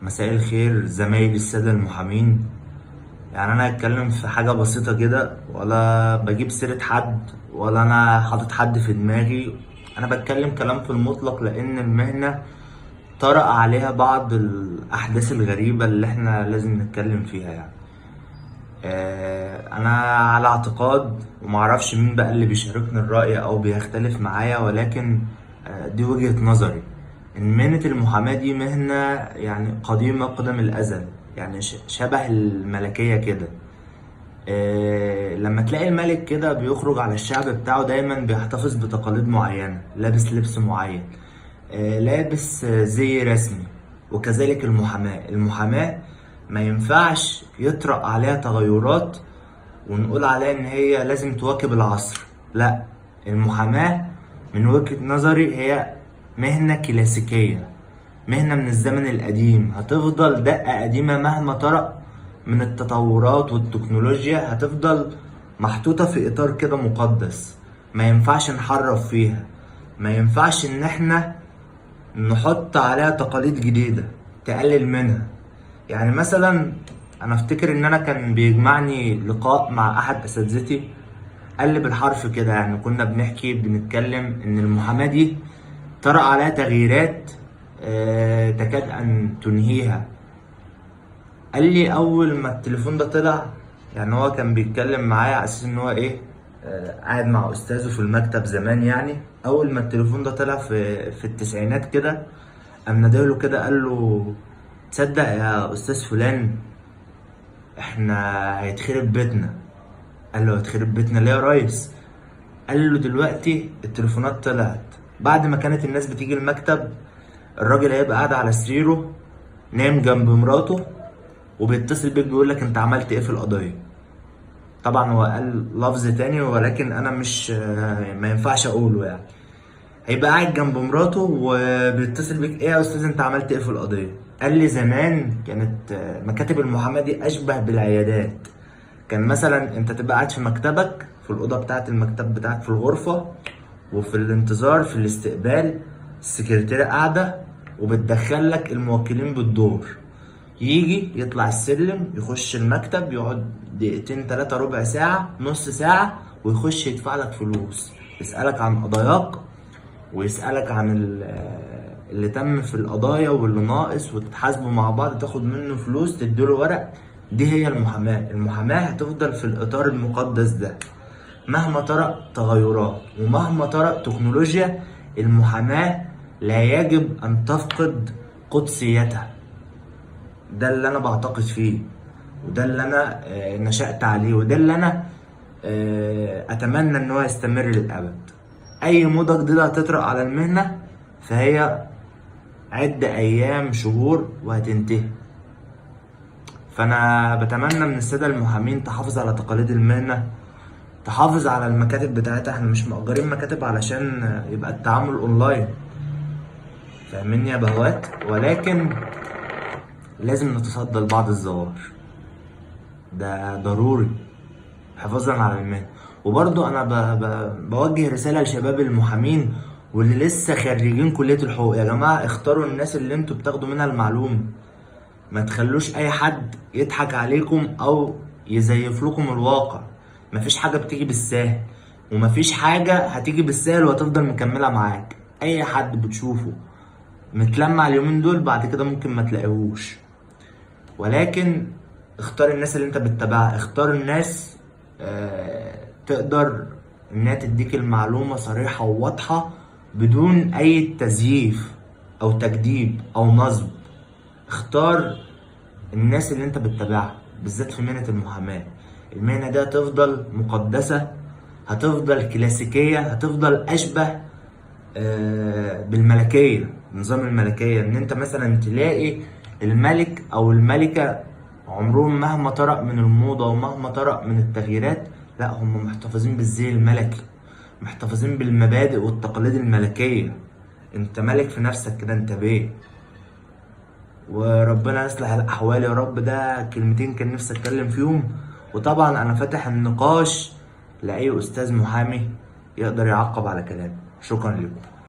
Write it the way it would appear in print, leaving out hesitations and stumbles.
مساء الخير زمايلي السادة المحامين. يعني انا هتكلم في حاجة بسيطة كده، ولا بجيب سيرة حد ولا انا حاطط حد في دماغي. انا بتكلم كلام في المطلق لان المهنة طرأ عليها بعض الاحداث الغريبة اللي احنا لازم نتكلم فيها. انا على اعتقاد ومعرفش مين بقى اللي بيشاركني الرأي او بيختلف معايا، ولكن دي وجهة نظري. ان مهنة المحاماة دي مهنة قديمة قدم الازل، شبه الملكية كده. لما تلاقي الملك كده بيخرج على الشعب بتاعه دايما بيحتفظ بتقاليد معينة، لابس لبس معين، لابس زي رسمي. وكذلك المحاماة، المحاماة ما ينفعش يطرأ عليها تغيرات ونقول عليها ان هي لازم تواكب العصر. لا، المحاماة من وجهة نظري هي مهنة كلاسيكية، مهنة من الزمن القديم، هتفضل دقة قديمة مهما طرأ من التطورات والتكنولوجيا، هتفضل محطوطة في إطار كده مقدس، ما ينفعش نحرف فيها، ما ينفعش إن إحنا نحط عليها تقاليد جديدة تقلل منها. مثلا أنا أفتكر إن أنا كان بيجمعني لقاء مع أحد أساتذتي، قال لي بالحرف كده، كنا بنتكلم إن المحاماة دي طرأ عليها تغييرات تكاد أن تنهيها. قال لي أول ما التليفون ده طلع، هو كان بيتكلم معايا على أساس إن هو قاعد مع أستاذه في المكتب زمان. أول ما التليفون ده طلع في التسعينات كده، قام ناداله كده قال له تصدق يا أستاذ فلان إحنا هيتخرب بيتنا. قال له هيتخرب بيتنا ليه يا ريس؟ قال له دلوقتي التليفونات طلعت، بعد ما كانت الناس بتيجي المكتب الراجل هيبقى قاعد على سريره نايم جنب مراته وبيتصل بيك بيقول لك انت عملت ايه في القضية. طبعا هو قال لفظ تاني ولكن انا ما ينفعش اقوله. هيبقى قاعد جنب مراته وبيتصل بيك ايه يا استاذ انت عملت ايه في القضية. قال لي زمان كانت مكاتب المحاماة دي اشبه بالعيادات، كان مثلا انت تبقى قاعد في مكتبك في الأوضة بتاعة المكتب بتاعك في الغرفة، وفي الانتظار في الاستقبال السكرتيرة قاعدة وبتدخل لك الموكلين بالدور، يجي يطلع السلم يخش المكتب يقعد دقيقتين تلاتة ربع ساعة نص ساعة ويخش يدفع لك فلوس، يسألك عن قضاياك ويسألك عن اللي تم في القضايا واللي ناقص، وتتحاسبوا مع بعض، تاخد منه فلوس تديله ورق. دي هي المحاماة. المحاماة هتفضل في الإطار المقدس ده مهما طرأ تغيرات ومهما طرأ تكنولوجيا. المحاماة لا يجب أن تفقد قدسيتها. ده اللي أنا بعتقد فيه، وده اللي أنا نشأت عليه، وده اللي أنا أتمنى إن هو يستمر للأبد. أي موضة جديدة هتطرأ على المهنة فهي عدة أيام شهور وهتنتهي. فأنا بتمنى من السادة المحامين تحافظ على تقاليد المهنة، تحافظ على المكاتب بتاعتها. احنا مش مأجرين مكاتب علشان يبقى التعامل اونلاين، فاهميني يا بهوات؟ ولكن لازم نتصدى لبعض الظواهر، ده ضروري حفاظا على المهنة. وبرضو انا بوجه رسالة لشباب المحامين واللي لسه خريجين كلية الحقوق، يا جماعة اختاروا الناس اللي انتوا بتاخدوا منها المعلومة، ما تخلوش اي حد يضحك عليكم او يزيف لكم الواقع. مفيش حاجة بتيجي بالساهل، ومفيش حاجة هتيجي بالساهل وهتفضل مكملة معاك. اي حد بتشوفه متلمع اليومين دول بعد كده ممكن ما تلاقيهوش، ولكن اختار الناس اللي انت بتتابعها، اختار الناس تقدر انها تديك المعلومة صريحة وواضحة بدون اي تزييف او تكذيب او نصب. اختار الناس اللي انت بتتابعها، بالذات في مهنة المحاماة. المهنة دي هتفضل مقدسة، هتفضل كلاسيكية، هتفضل أشبه بالملكية، نظام الملكية، إن أنت مثلا تلاقي الملك أو الملكة عمرهم مهما طرأ من الموضة ومهما طرأ من التغييرات، لا هم محتفظين بالزي الملكي، محتفظين بالمبادئ والتقاليد الملكية. أنت ملك في نفسك كده، أنت بيه. وربنا يصلح الأحوال يا رب. ده كلمتين كان نفسي أتكلم فيهم، وطبعا أنا فاتح النقاش لأي أستاذ محامي يقدر يعقب على كلامي. شكرا لكم.